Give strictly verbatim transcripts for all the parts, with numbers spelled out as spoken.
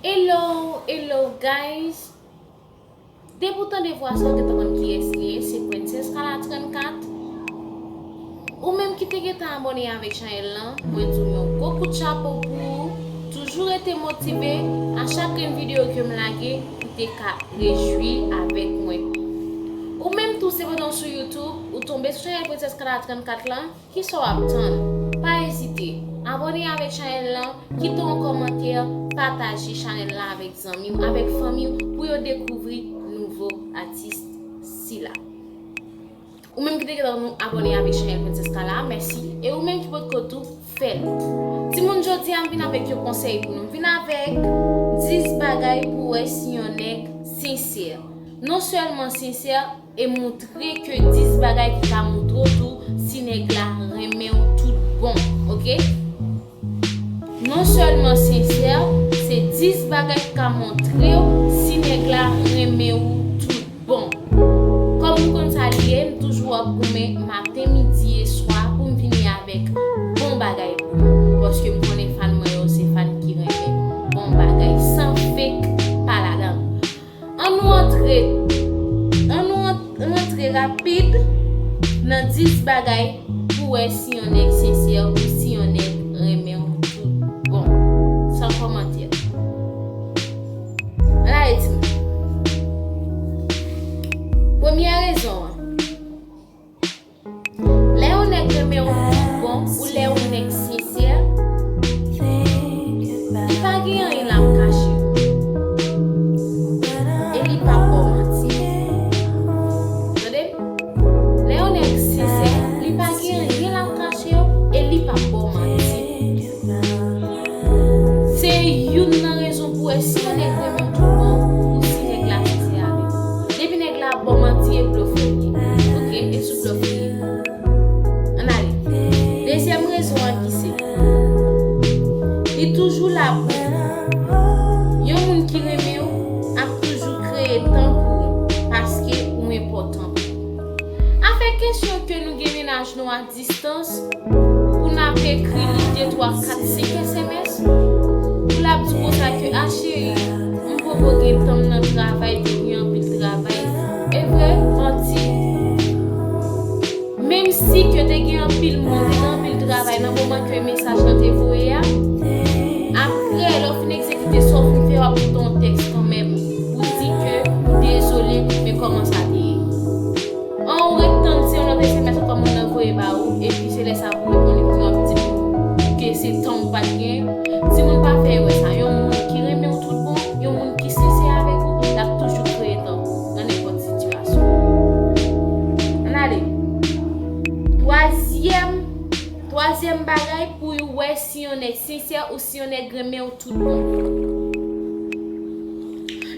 Hello, hello guys. Depi w tande vwa sa, w gentan konn kiyès li ye, se Princess Kala trannkat. Ou menm ki te gentan abòne avèk chanèl lan, mwen di w yon gwo kout chapo pou ou. Toujou rete motive, a chak grenn videyo ke m lage, ou te ka rejwi avèk mwen. Ou menm tou, se pandan w sou YouTube, ou tonbe sou chanèl Princess Kala trannkat lan, kisa w ap tann? Pa ezite, abòne avèk chanèl lan, kite yon kòmantè, pataje chanèl lan avèk zanmi w, avèk fanmi w, pou yo dekouvri nouvo atis sila. Ou menm ki te gentan abòne avèk chanèl Princess Kala, mèsi. E ou menm ki potko tou, fè l. Timoun, jodi a m vin avèk yon konsèy pou nou. M vin avèk dis bagay pou w wè si yon nèg sensè. Non sèlman sensè, e moutre ke dis bagay ki ka moutre w tou si nèg la renmen w tout bon, oke? Non sèlman sensè, se dis bagay ki ka montre w si nèg la renmen w tout bon. Kòm nou konn sa li ye, m toujou ap goumen maten, midi e swa pou m vini avèk bon bagay pou nou. Paske m konnen fan mwen yo se fan ki renmen bon bagay, san fake pa ladan l. Ann nou antre, ann nou ant- rantre rapid nan dis bagay pou wè si yon nèg sensè ou si yon nèg renmen w tout bon, san kòmantè. Ann ale timoun. Premyè rezon an, lè yon nèg renmen w tout bon, ou lè yon nèg sensè, li pa gen anyen l ap kache w. E li p ap ba w manti. Tande m? Lè yon nèg sensè, li pa gen anyen l ap kache w e li p ap ba w manti. Se youn nan rezon pou wè si yon nèg renmen w tout bon ou si nèg la sensè avè w. Depi nèg la ap ba w manti, e blòf li ye. Oke, e sou blòf li ye. Ann ale. Dezyèm rezon an ki se, li toujou la pou ou. Yon moun ki renmen w ap toujou kreye tan pou ou, paske ou enpòtan pou li. Afè kesyon ke nou gen mennaj nou a distans, pou n ap ekri li de, twa, kat, senk S M S, pou l ap di konsa ke, a cheri, m poko gen tan, m nan travay, te gen anpil travay. E vre, manti. Menm si ke te gen anpil moun, te gen anpil travay nan moman ke mesaj lan te voye a, apre, lè w fin egzekite sa w fin fè, w ap kite yon tèks kanmenm pou di ke ou dezole, men kòman sa te ye. An, ou ret tann se yon lòt S M S ankò moun nan voye ba ou, epi se lè sa pou reponn, epi w ap di ke se tan ou pa t gen. Timoun, pa fè erè sa. Yon moun ki renmen w tout bon, yon moun ki sensè avèk ou, l ap toujou kreye tan pou ou nan nenpòt sitiyasyon. Ann ale. Twazyèm, twazyèm bagay pou w wè si yon nèg sensè ou si yon nèg renmen w tout bon.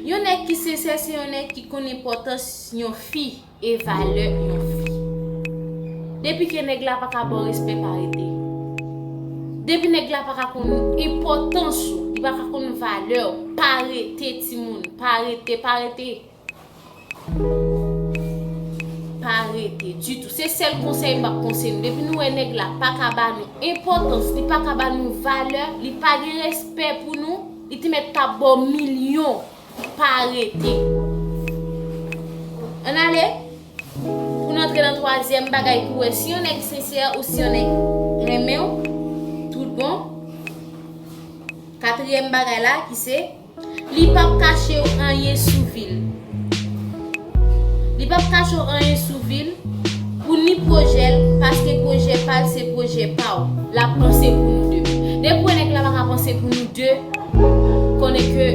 Yon nèg ki sensè, se yon nèg ki konn enpòtans yon fi e valè yon fi. Depi ke nèg la pa ka ba w respè, pa rete. Depi nèg la pa ka konn enpòtans ou, li pa ka konn valè w, pa rete, timoun, pa rete, pa rete. Pa rete ditou. Se sèl konsèy m ap konseye nou. Depi nou wè nèg la pa ka ba nou enpòtans, li pa ka ba nou valè, li pa gen respè pou nou, li te mèt t ap ba w milyon. Pa rete. Ann ale. Pou n antre nan twazyèm bagay pou wè si yon nèg sensè ou si yon nèg renmen w tout bon. Katriyèm bagay la ki se, li p ap kache w anyen sou vi l. Li p ap kache w anyen sou vi l. Pou ni pwojè l, paske pwojè pa l se pwojè pa w. L ap panse pou nou de. Depi w wè nèg la pa ka panse pou nou de, konnen ke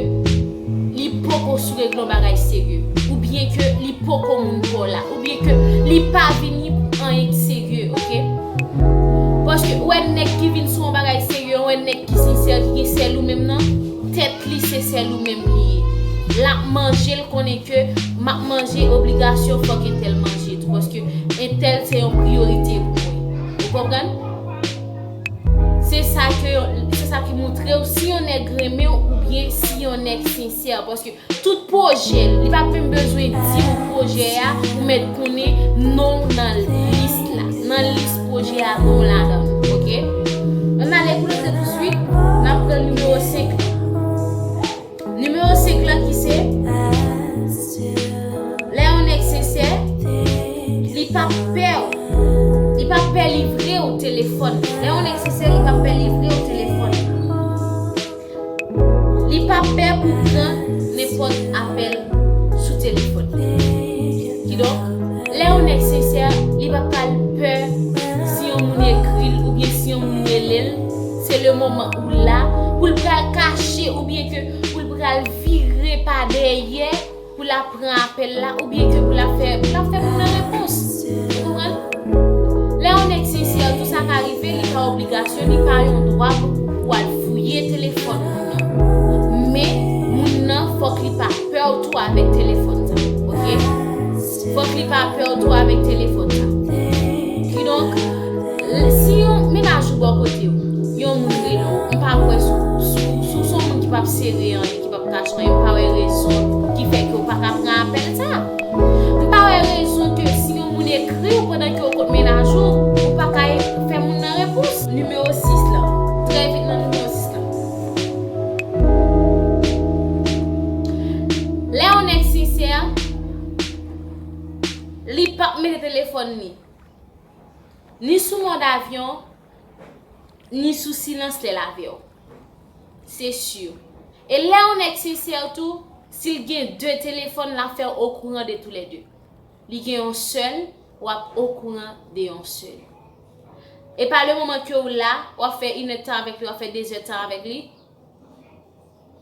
li poko sou regle yon bagay serye, oubyen ke li poko moun pa w la, oubyen ke li pa vini pou anyen ki serye, oke? Paske ou wè nèg ki vin sou yon bagay serye, ou wè nèg ki sensè, ki gen sèl ou menm nan, tèt li se sèl ou menm li ye. L ap manje, l konnen ke m ap manje, obligasyon fòk entèl manje tou, paske entèl se yon priyorite pou mwen. Ou konprann? Se sa ke, se sa ki montre w si yon nèg renmen w oubyen si yon nèg sensè, paske tout pwojè l, li pa menm bezwen di w pwojè a, ou mèt konnen non w nan lis la. Nan lis pwojè a, non w ladan l, oke? Ann ale pou nou antre touswit, n ap pran nimewo senk lan. ou telefòn. Lè yon nèg sensè, li p ap pè livre ou telefòn. Li p ap pè pou pran nenpòt apèl sou telefòn. Kidonk, lè yon nèg sensè, li p ap pral pè si yon moun ekri l oubyen si yon moun rele l. Se le moman ou la pou l pral kache oubyen ke pou l pral vire pa dèyè pou l ap pran apèl la oubyen ke pou l ap fè, pou l ap fè moun nan repons. Ou konprann? Lè yon nèg sensè, tou sa ka rive, li pa obligasyon, li pa yon dwa pou, pou al fouye telefòn moun nan. Men, moun nan, fòk li pa pè w tou avèk telefòn sa, oke? Fòk li pa pè w tou avèk telefòn sa. Kidonk, l-, si yon mennaj ou bò kote w, yon moun rele w, m pa kwè sou, sou, sou, sou yon moun ki p ap sere anyen, ki p ap kache anyen, m pa wè rezon ki fè ke w pa ka pran apèl sa. M pa wè rezon ke si yon moun ekri w pandan ke w kot mennaj ou, ou pa ka e-, fè moun nan repons. Nimewo sis la. Trè vit nan nimewo sis la. Lè yon nèg sensè, li p ap mete telefòn li ni sou mòd avyon, ni sou silans lè l avè w. Se si. E lè yon nèg sensè tou, si l gen de telefòn, l ap fè w okouran de toulède. Li gen yon sèl, w ap okouran de yon sèl. E pa le moman ke w la, w ap fè inèdtan avèk li, w ap fè dezèdtan avèk li,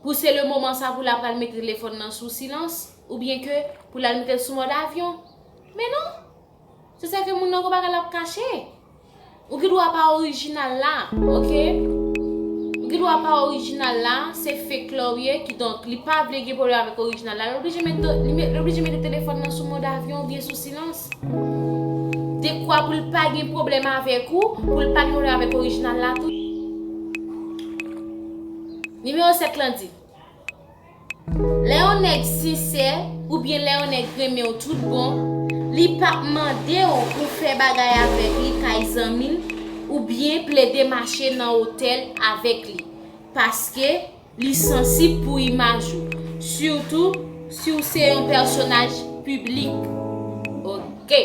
pou se le moman sa pou l ap pral mete telefòn nan sou silans, oubyen ke pou l al mete l sou mòd avyon. Men non! Se sa ke moun nan gon bagay l ap kache. Ou gen dwa pa orijinal la, oke? Ou gen dwa pa orijinal la, se fake la w ye, kidonk li pa vle gen pwoblèm avèk orijinal la, l oblije mete, li met, li oblije mete telefòn nan sou mòd avyon oubyen sou silans. Dekwa pou l pa gen pwoblèm avèk ou, pou l pa gen pwoblèm avèk orijinal la tou. Nimewo sèt lan di, lè yon nèg sensè oubyen lè yon nèg renmen w tout bon, li p ap mande w pou fè bagay avèk li kay zanmi l oubyen plede mache nan otèl avèk li, paske li sansib pou imaj ou, sitou si w se yon pèsonaj piblik. Oke.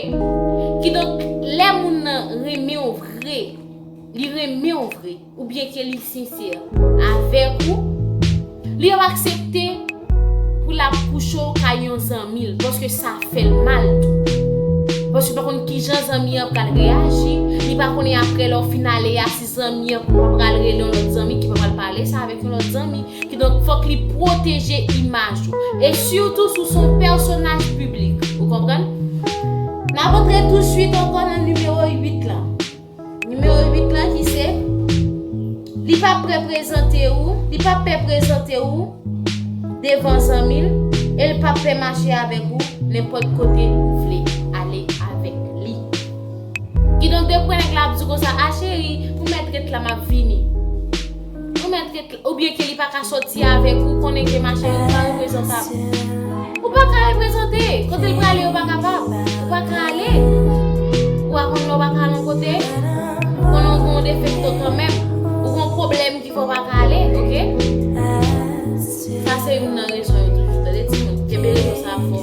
Kidonk, lè moun nan renmen w vre, li renmen w vre, oubyen ke li sensè avèk ou, li ap aksepte pou l ap kouche w kay yon zanmi l, paske sa fè l mal tou. Paske li pa konn kijan zanmi an pral reyaji, li pa konnen apre lè w fin ale a, si zanmi an pa pral rele yon lòt zanmi ki pa pral pale sa avèk yon lòt zanmi. Kidonk, fòk li pwoteje imaj ou. E sitou si w se yon pèsonaj piblik. Ou konprann? N ap antre touswit ankò nan nimewo uit lan. Nimewo uit lan ki se, li p ap pè prezante ou, li p ap pè prezante ou devan zanmi l, e l p ap pè mache avèk ou nenpòt kote ou vle ale avèk li. Kidonk, depi nèg la ap di w konsa, "A cheri, ou mèt ret la, m ap vini." Ou mèt ret la, oubyen ke li pa ka sòti avèk ou, konnen ke machin ou pa reprezantab. Ou pa ka reprezante. Kote l prale, ou pa kapab. Ou pa ka ale. Ou pa konn lè w pa ka al yon kote. Konnen w gen yon defekto kanmenm. Ou gen yon pwoblèm ki fè w pa ka ale, oke? Sa se youn nan rezon yo toujou. Tande timoun, kenbe rezon sa fò.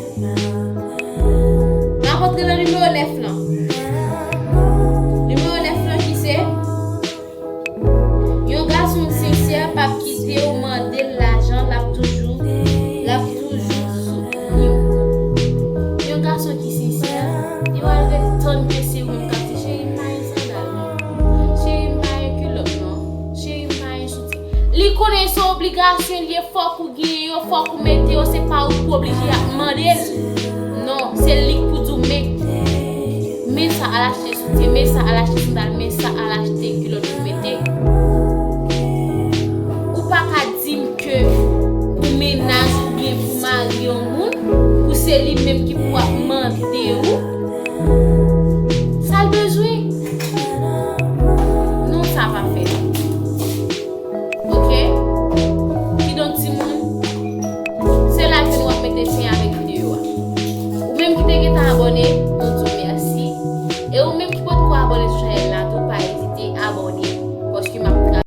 N ap antre nan nimewo nèf lan. Nimewo nèf lan ki se, yon gason sensè p ap kite w mande l lajan, l ap toujou, l ap toujou soutni w. Yon gason ki sensè, li pral ret tann ke se ou menm k ap di, "Cheri, m pa gen sandal non. Cheri, m pa gen kilòt non. Cheri, m pa gen soutyen." Li konnen se obligasyon l ye, fòk ou genyen yo, fòk ou mete yo, se pa ou k oblije ap mande l. Non, se li k pou di w, men, men sa, al achte soutyen, men sa, al achte sandal, men sa, al achte kilòt pou mete. Ou pa ka di m ke pou mennaj oubyen pou mari yon moun, pou se li menm ki pou ap mande ou sa l bezwen. Non, sa pa fèt. Oke? Kidonk, timoun, se la ke nou ap mete fen avèk videyo a. Ou menm ki te gentan abòne, nou di w mèsi. E ou menm ki potko abòne sou chanèl la tou, pa ezite abòne.